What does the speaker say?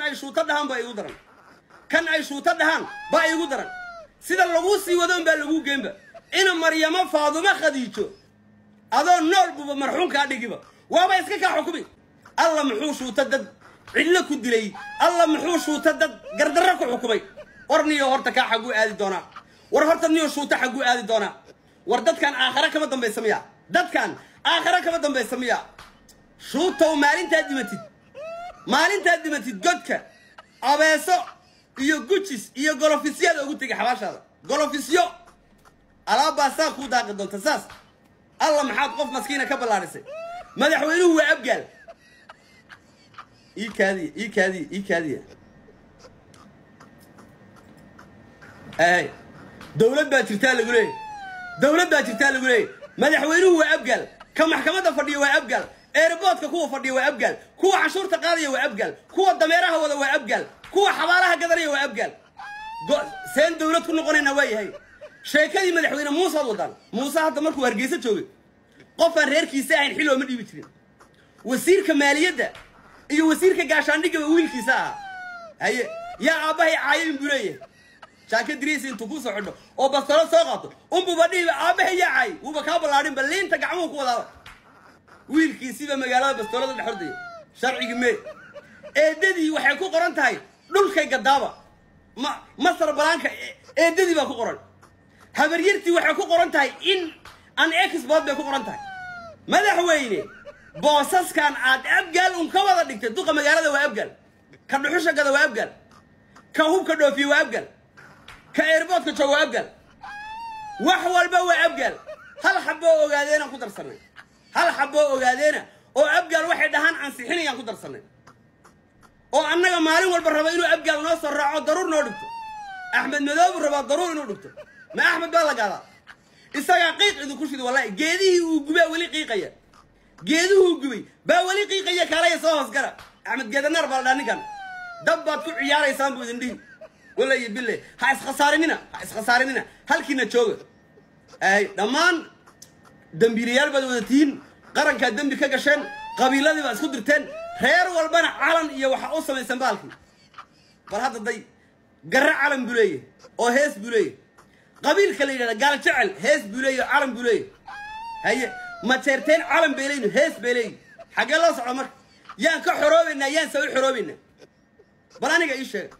Ay shuuto dhahaan baa igu daran, kan ay shuuto dhahaan baa igu daran. Sida laguu sii wado unbaa laguu geenba. Ina Maryamo Faadumo Khadiijo adoo nool buba marxuumkaa dhigiba, waaba iska kaa xukumi. Alla muxuu shuuto dad cidlo ku dilay? Alla muxuu shuuto dad gardarro ku xukumay? War niyo, horta kaa xagguu aadi doonaa? War horta niyo, shuuto xagguu aadi doonaa? War dadkan aakhare kama dambaysa miya? Dadkan aakhare kama dambaysa miya? Shuutow, maalintaad dhimatid, maalintaad dhimatid, godka abeeso iyo gujis iyo golofisyaada ugu tegay xabaashaada. Golofisyo alaabbaa saa kuu daaqi doonta saas. Alla maxaad qof maskiina ka ballaadhisay? Madaxweynuhu waa Abgaal. Ii kaadiya, ii kaadiya, ii kaadiya. Ay dowlad baa jirtaa lagu leeyay, dowlad baa jirtaa lagu leeyay. Madaxweynuhu waa Abgaal, ka maxkamadda fadhiya waa Abgaal, airportka kuwa fadhiya waa Abgaal, kuwa canshuurta qaadaya waa Abgaal, kuwa dameeraha wada waa Abgaal, kuwa xabaalaha gadanaya waa Abgaal. Seen dowlad ku noqonaynaa? Waa yahay sheekadii madaxweyne Muuse ad wadaan. Muuse hadda markuu Hargeysa joogay, qofaan reerkiisa ahayn xil looma dhiibi jirin. Wasiirka maaliyadda iyo wasiirka gaashaandhigaba wiilkiisa ahaa. Haye, yaa aabbahay caayayin buu leeyahay. Jaaka diriisa intuu ku soo xidho oo bastalo soo qaato unbuba dhihiba aabbahay yaa caay, wuuba kaa ballaadhinba, liinta gacmuhu ku wadaaba. Wiilkiisiiba magaalada bastoolada dhex ordaya. Sharcigi mee? Eedadii waxay ku qoran tahay dhulkay gadaaba ma masar balaanka, eedadii baa ku qoran. Habaryartii waxay ku qoran tahay in an export bay ku qoran tahay. Madaxweyne, boosaskan aad Abgaal un ka wada dhigtay, duqa magaalada waa Abgaal, ka dhuxusha gada waa Abgaal, ka hubka dhoofiye waa Abgaal, ka airportka jooga waa Abgaal, wax walba waa Abgaal. Hal xaboo ogaadeenaan ku darsanay, hal xaboo ogaadeena oo Abgaal waxay dhahaan ansixinayaan ku darsanay, oo annaga maalin walba raba inuu Abgaal noo soo raaco, daruur noo dhigto. Axmed Madoobu rabaa daruur inuu dhigto. Ma Axmed baa la gaadaa? Isagaa qiiq idinku shidi. Wallahi geedihii uu gubaa weli qiiqaya, geeduhuu gubay baa weli qiiqaya. Kaalaya soo hoosgara. Axmed Geedanaar baa la dhaha ninkan. Dab baad ku ciyaaraysaan buu idin dhihi. Wala iyo bille, ha iskhasaarinina, ha iskhasaarinina, halkiina jooga. Ay dhammaan dembiilayaal baad wada tihiin, qarankaad dembi ka gasheen, qabiiladii baad isku dirteen, reer walbana calan iyo waxa u samaysan baalkii. Bal hadda day, garre calan buu leeyahay oo hees buu leeyahay. Qabiilka la yidhahda Gaal Jecel hees buu leeyahy oo calan buu leeyahay. Haye, Majeerteen calan bay leeyihin, hees bay leeyihin. Xaggee loo socdo marka? Yaan ka xoroobaynaa? Yaan sa u xoroobaynaa? Bal aniga ii sheega.